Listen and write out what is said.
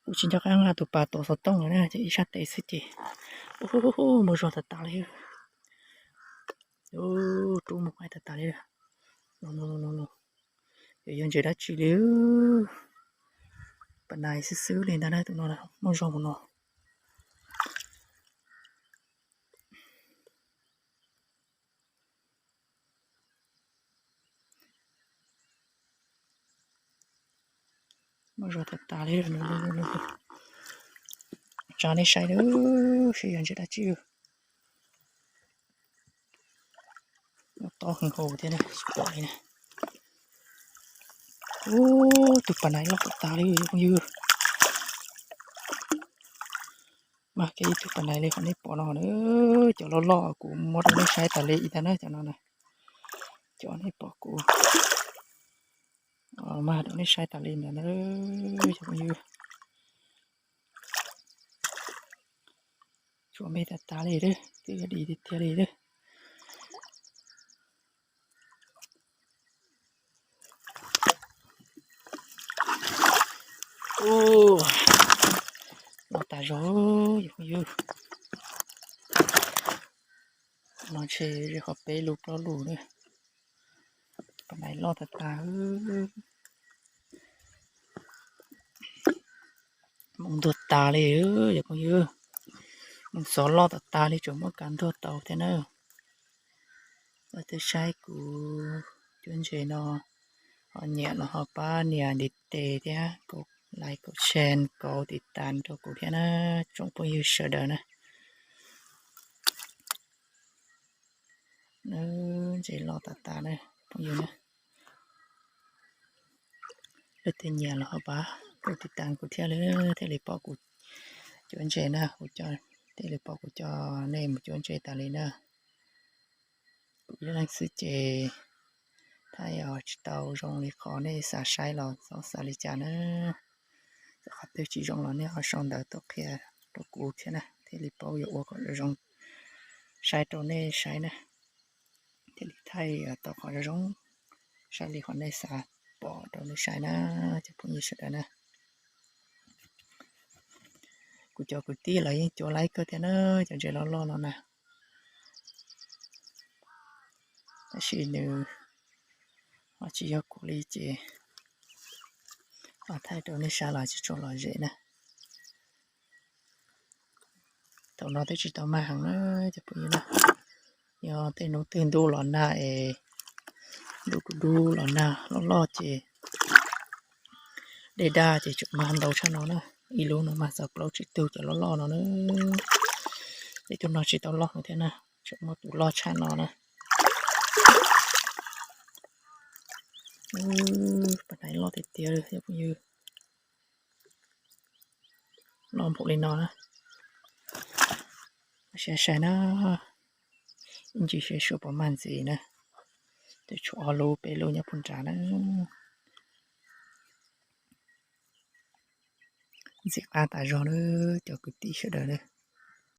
Kuv tsis nco qab nqa tus pas tua xov tooj lawm na, ces ib sab tes xwb ces. Ub, muaj zog tas tas li. Rub mus qaib tas tas li. Yog ntses dab tsi li. Pas nais xwb xwb li ntag na, tus no muaj zog mus no. Muaj zog tas tas li. Tsa nej saib na, saib yog ntses dab tsi. Tob heev hauv thiab na, tsis pom li na. Ub, tus pas nais loj tas tas li phooj ywg. Mas kev ib tug pas nais li qhov nej pom no na, cov loj loj kuv muab rau nej saib tas li ib tag na, cov no na, cov nej pom kuv mas rau nej saib tas li ntawd na, cov phooj ywg. Tshuav me tas tas li, twb yog dim tiag tiag li. Ub, loj tas zog yus phooj ywg. No ntshe qhov peb lub plaub lub na. Pas nais loj tas tas. Moo ntuag tas li yus phooj ywg. Moo xov loj tas tas li, tseem muab kav ntuag tau thiab na. Leej twg saib kuv cuab ntses no ho nyiam los ho pab nias ntiv tes thiab like, comment, tiv tas rau kuv thiab na, tsoom phooj ywg sawv daws na. Ntses loj tas tas na, phooj ywg na. Leej twg nyiam los ho pab tiv tas kuv thiab li, thiaj li pom kuv cuab ntses na, thiaj li pom kuv coj nej mus cuab ntses tas li na. Kuv ib leeg xwb ces thaij tsis tau zoo li qhov nej xav saib los txhob xav li cas na. Txawm qhov twg tsis zoo los nej ho sau ntawv tuaj qhia rau kuv thiab na, thiaj li paub yuav ua kom zoo saib rau nej saib na. Thiaj li thaij tau qhov zoo zoo, saib li qhov nej xav pom rau nej saib na, cov phooj ywg sawv daws na. Kuv cov kwv tij los yeej cuab laib kawg thiab na, cov ntses loj loj no na. Tab sis nws ho tsis yog kuv li ces thaij rau nej saib los tsis tshua lom zem na. Thaum no twb tsis tau mag heev na, cov phooj ywg na. Yog tej hnub twg ntuj los nag es, ntuj dub dub los nag loj loj ces dej daj ces tseem mag ntau tshaj no na. Ib lub no mag txog plaub tsib tug cov loj loj no na. Ib tug no tsis tau loj heev thiab na, tseem muaj tus loj tshaj no na. Pas nais loj tiag tiag li cov phooj ywg. Loj npaum li no na. Sai sai na, ib ntsis seb sua puas mag ntxiv na. Twb tshuav ob lub peb lub nyob puag nrad na. Ntxim qab tas zog na cov kwv tij sawv daws na.